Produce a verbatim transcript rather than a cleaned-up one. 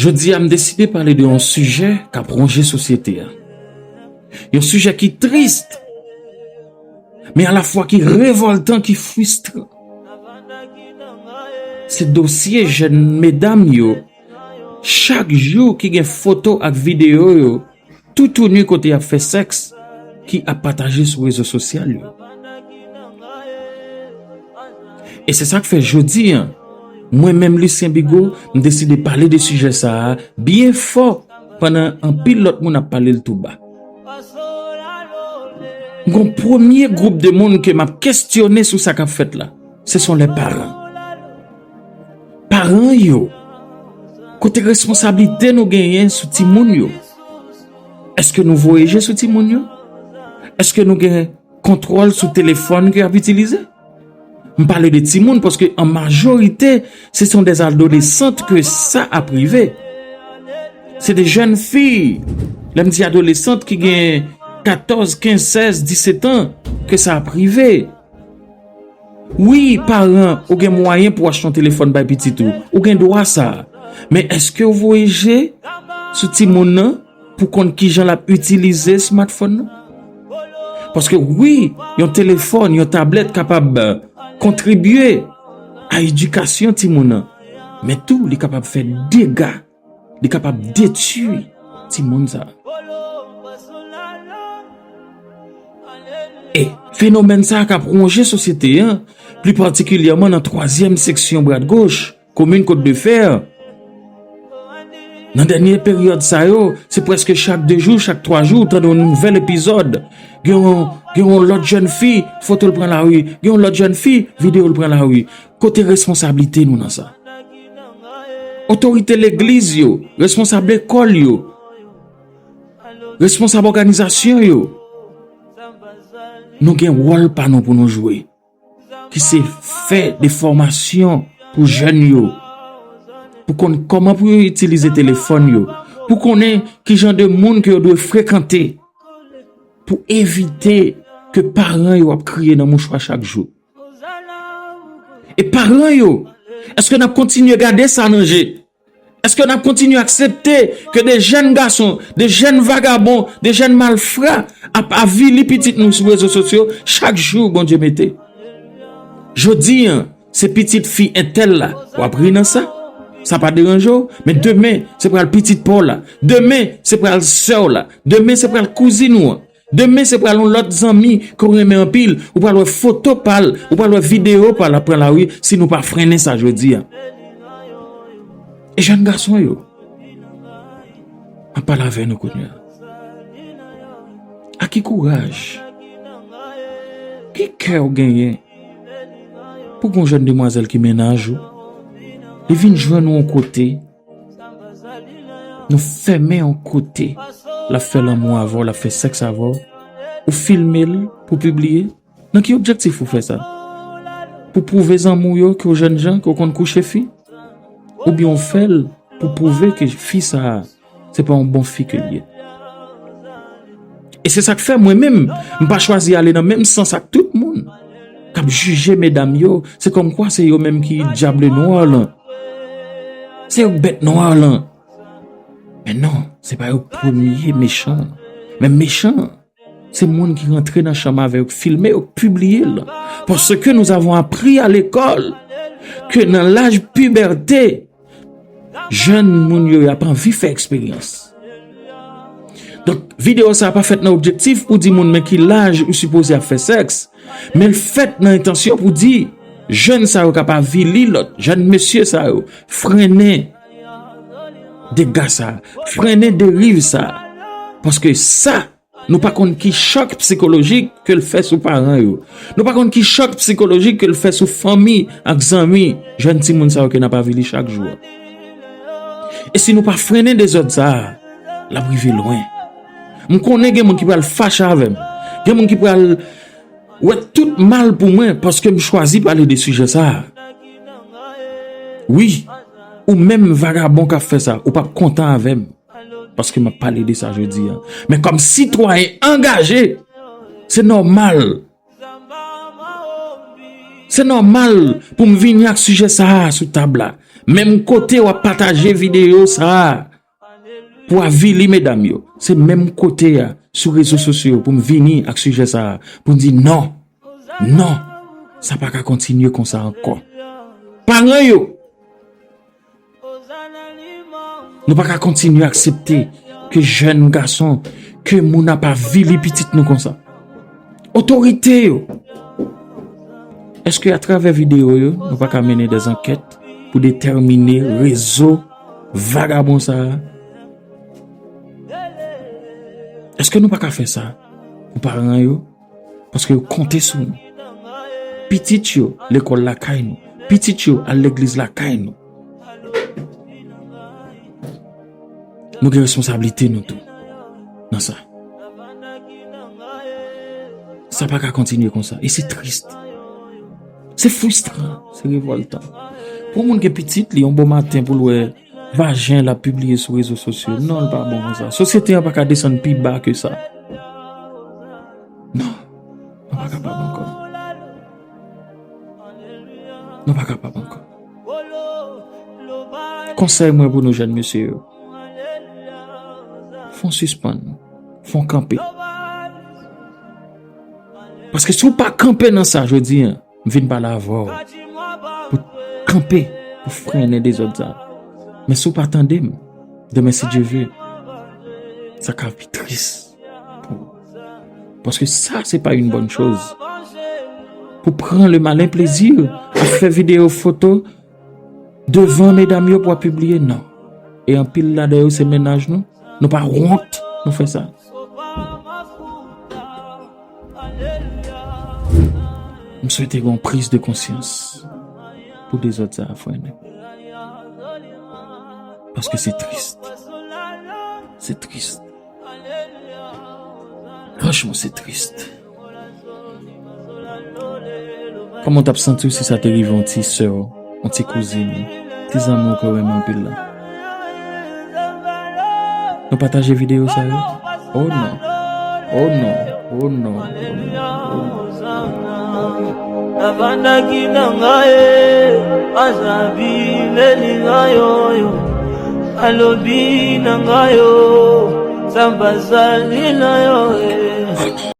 Jodi a, m deside pale de yon sijè k ap wonje sosyete a. Yon sijè ki tris, men alafwa ki revòltan, ki fristran. Se dosye jèn medam yo, chak jou ki gen foto ak videyo yo, toutouni kote y ap fè sèks, ki ap pataje sou rezo sosyal yo. E se sa k fè jodi a, mwen menm Lucien Bigot, m deside pale de sijè sa a byen fò pandan anpil lòt moun ap pale l tou ba. M gon premye gwoup de moun ke m ap kestyone sou sa k ap fèt la. Ce sont les parents. Paran yo, kote responsablite nou genyen sou timoun yo? Èske nou voye je sou timoun yo? Èske nou gen kontwòl sou telefòn ke y ap itilize? M pale de timoun paske an majorite, ce sont des adolescentes que ça ap rive. Se de jèn fi, lè m di adolesant ki gen katòz, kenz, sèz, disèt an, ke sa ap rive. Wi, paran, ou gen mwayen pou w achte yon telefòn bay pitit ou. Ou gen dwa sa. Men èske w voye je sou timoun nan pou konn kijan l ap itilize smartphone nan? Paske wi, yon telefòn, yon tablèt kapab, eh, kontribye a edikasyon timoun nan. Men tou, li kapab fè dega. Li kapab detwi timoun sa. E fenomèn sa k ap wonje sosyete an, pli patikilyèman nan twazyèm seksyon Bradgoch, komin Côte de Fer. Nan dènye peryòd sa yo, se prèske chak de jou, chak twa jou, ou tande yon nouvèl epizòd. Gen yon, gen yon lòt jèn fi, foto l pran lari. Gen yon lòt jèn fi, videyo l pran lari. Kote responsablite nou nan sa? Otorite legliz yo, responsab lekòl yo, responsab òganizasyon yo, nou gen wòl pa nou pou nou jwe, ki se fè de fòmasyon pou jèn yo, pou konn kòman pou yo itilize telefòn yo, pou konnen ki jan de moun ke yo dwe frekante, pou evite ke paran yo ap kriye nan mouchwa chak jou. E paran yo, èske n ap kontinye gade sa nan je? Èske n ap kontinye aksepte ke de jèn gason, de jèn vagabon, de jèn malfra ap avili pitit nou sou rezo sosyo chak jou Bondye mete? Jodi a, se pitit fi entèl la, w ap ri nan sa. Sa pa deranje w, men demen, se pral pitit pa w la. Demen, se pral sè w la. Demen, se pral kouzin ou an. Demen, se pral yon lòt zanmi ke w renmen anpil. Ou pral wè foto pa l, ou pral wè videyo pa l ap pran lari si nou pa frennen sa jodi a. E jèn gason yo, m ap pale avè nou kounye a. A ki kouraj, ki kè w genyen pou gon jèn demwazèl ki mennaj ou, li vin jwenn ou yon kote, nou fèmen yon kote, l ap fè lanmou avè w, l ap fè sèks avè w, ou filme l pou pibliye? Nan ki objektif ou fè sa? Pou pwouve zanmi w yo ke w jènjan, ke w konn kouche fi? Oubyen w fè l pou pwouve ke fi sa a, se pa yon bon fi ke l ye? E se sa k fè mwen menm, m pa chwazi ale nan menm sans ak tout moun k ap jije medam yo, se kòmkwa se yo menm ki dyab nwa lan. Se yo k bèt nwa lan. Men non, se pa yo premye mechan. Men mechan, se moun ki rantre nan chanm avè yo, k filme yo, k pibliye l. Parce que nous avons appris à l'école que nan laj pibète, jèn moun yo, y ap anvi fè eksperyans. Donk, videyo sa a pa fèt nan objektif pou di moun men ki laj ou sipoze ap fè sèks, men l fèt nan entansyon pou di jèn sa yo k ap avili lòt, jèn mesye sa yo, frennen dega sa, frennen deriv sa. Paske sa, nou pa konn ki chòk sikolojik ke l fè sou paran yo. Nou pa konn ki chòk sikolojik ke l fè sou fanmi ak zanmi jèn timoun sa yo ke n ap avili chak jou a. E si nou pa frennen dezòd sa a, l ap rive lwen. M konnen gen moun ki pral fache avè m. Gen moun ki pral wè tout mal pou mwen paske m chwazi pale de sijè sa a. Wi, ou menm vagabon k ap fè sa, ou p ap kontan avè m. Paske m ap pale de sa jodi a. Men kòm sitwayen angaje, se nòmal. Se nòmal pou m vini ak sijè sa a sou tab la. Menm kote w ap pataje videyo sa a pou avili medam yo, se menm kote a sou rezo sosyo yo pou m vini ak sijè sa a, pou m di non, non, sa pa ka kontinye konsa ankò. Paran yo, nou pa ka kontinye aksepte ke jèn gason, ke moun ap avili pitit nou konsa. Otorite yo, èske atravè videyo yo, nou pa ka mennen dè ankèt pou detèmine rezo vagabon sa a? Èske nou pa ka fè sa pou paran yo? Paske yo konte sou nou. Pitit yo lekòl lakay nou. Pitit yo al legliz lakay nou. Nou gen responsablite nou tou nan sa. Sa pa ka kontinye konsa. E se tris. Se fristran. Se revòltan. Pou yon moun gen pitit li, yon bon maten pou l wè vajen l ap pibliye sou rezo sosyo. Non, l pa bon konsa. Sosyete an pa ka desann pi ba ke sa. Non. Nou pa kapab ankò. Nou pa kapab ankò. Konsèy mwen pou nou jèn mesye yo, fon sispann, fon kanpe. Paske si w pa kanpe nan sa jodi an, m vin pale avè w pou kanpe, pou frennen dezòd sa. Men si w pa tande m, demen si Dye ve, sa ka pi tris. Paske sa, se pa yon bòn choz. Pou pran le malin plezi a fè videyo foto devan medam yo pou ap pibliye, non. E anpil ladan yo se mennaj nou. Nou pa wont nou fè sa. M swete gen yon priz de konsyans pou dezòd sa a, frè m. Paske se tris. Se tris. Franchman, se tris. Kòman w t ap santi w si sa te rive yon ti sè w, yon ti kouzin, ti zanmi w ke w renmen anpil la? Nou pataje videyo sa yo? Oh non. Oh non. Oh non. Oh non. Oh non. Navandaki na ngai, azabi leli ngai oyo, alobi na ngai o, samba sali na yo, eh.